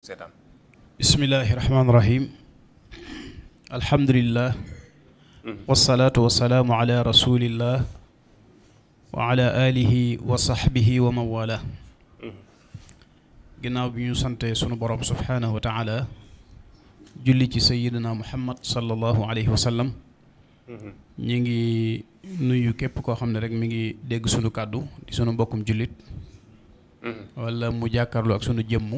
seetaan bismillahi rahmaani rahim alhamdulillah wasalaatu wasalaamu ala rasulillah wa ala alihi wa sahbihi wa mawala ginnaaw bi ñu sante sunu borom subhaanahu wa taala julli ci sayidina muhammad sallallahu alayhi wa sallam ñi ngi nuyu képp koo xam ne rek mi ngi dégg sunu kàddu di sunu mbokkum jullit wala mu jàkkaarloo ak sunu jëmm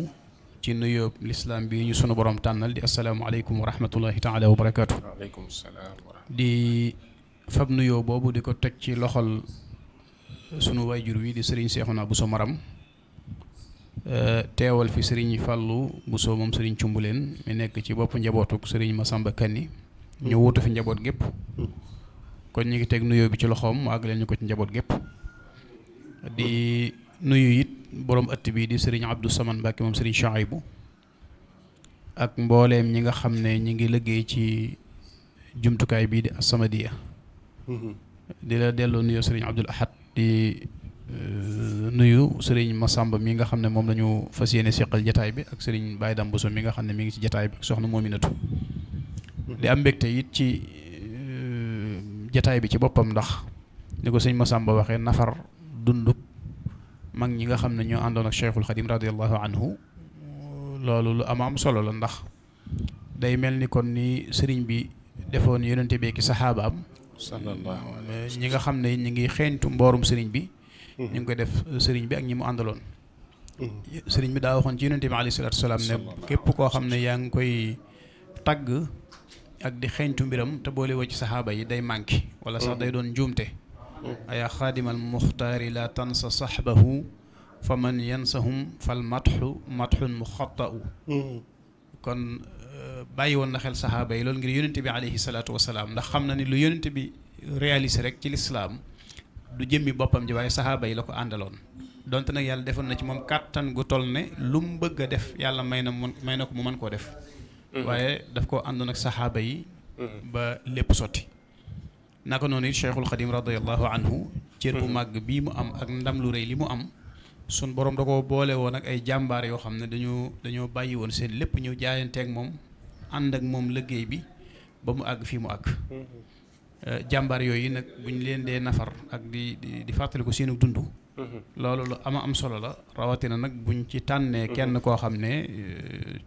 ci nuyoo lislaam bi ñu sunu borom tànnal di asalaamaaleykum wa rahmatullahi taala wa barakaatu. waaleykum salaam di fab nuyoo boobu di ko teg ci loxol sunu wayjur wi di sëriñ Seexuna Buso Maram teewal fi sëriñ Fàllu Buso moom sëriñ Cumbuleen mi nekk ci bopp njabootuk sëriñ Masamba Kanni ñu wuutu fi njaboot gépp kon ñu ngi teg nuyoo bi ci loxoom mu àgg leen ñu ko ci njaboot gépp di nuyu it borom ëtt bi di sëriñ Abdou Saman Mbàkke moom sëriñ Chouaïbou ak mbooleem ñi nga xam ne ñi ngi liggéey ci jumtukaay bii di As-Samadiyya di la delloo nuyu sëriñ Abdul Ahad di nuyu sëriñ Masamba mi nga xam ne moom lañu fas yéene seqal jataay bi ak sëriñ Baye Dam Bousso mi nga xam ne mi ngi ci jataay bi ak soxna Moominatu di am mbégte it ci jataay bi ci boppam ndax ni ko sëriñ Masamba waxee nafar dunduk mag ñi nga xam ne ñoo àndoon ak Cheikhul Khadim radiallahu anhu loolu lu am solo la ndax day mel ni kon ni sëriñ bi defoon yonente bi ki saxaabaam sallallahu alayhi ñi nga xam ne ñi ngi xeeñtu mboorum sëriñ bi ñu ngi koy def sëriñ bi ak ñi mu àndaloon sëriñ bi daa waxoon ci yonente bi alayhi salaatu wasalaam ne képp koo xam ne yaa ngi koy tagg ak di xeeñtu mbiram te boole woo ci saxaaba yi day manqué wala sax day doon njuumte ayaa xaadimal muxtaari la tansa saxbahu fa man yansahum fal matxu matxun muxattau kon bàyyi woon na xel saxaaba yi loolu ngir yónente bi alayhi salaatu wasalaam ndax xam na ni lu yónente bi réalisé rek ci lislaam du jëmmi boppam ji waaye saxaaba yi la ko àndaloon donte nag yàlla defoon na ci moom kàttan gu toll ne lu mu bëgg a def yàlla may na ko mu mën koo def waaye daf koo àndoon ak saxaaba yi ba lépp sotti naka noonu it Cheikhul Khadim radiallahu anhu cër bu màgg bii mu am ak ndam lu rëy li mu am sun borom da ko boole woon ak ay jàmbaar yoo xam ne dañoo bàyyi woon seen lépp ñëw jaayanteeg moom ànd ak moom liggéey bi ba mu àgg fii mu àgg jàmbaar yooyu nag buñ leen dee nafar ak di fàttali ko seenu dund loolu lu am solo la rawatina nag buñ ci tànnee kenn koo xam ne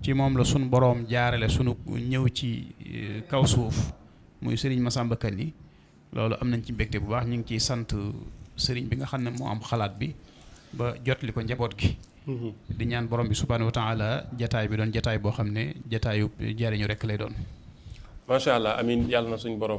ci moom la sun boroom jaarale sunu ñëw ci kaw suuf muy Sëriñ Masamba Kanni loolu am nañ ci mbégte bu baax ñu ngi ciy sant sëriñ bi nga xam ne moo am xalaat bi ba jotli ko njaboot gi di ñaan borom bi subhaanahu wa taala jataay bi doon jataay boo xam ne jataayu jariñu rekk lay doon macha allah amin yàlla na suñ borom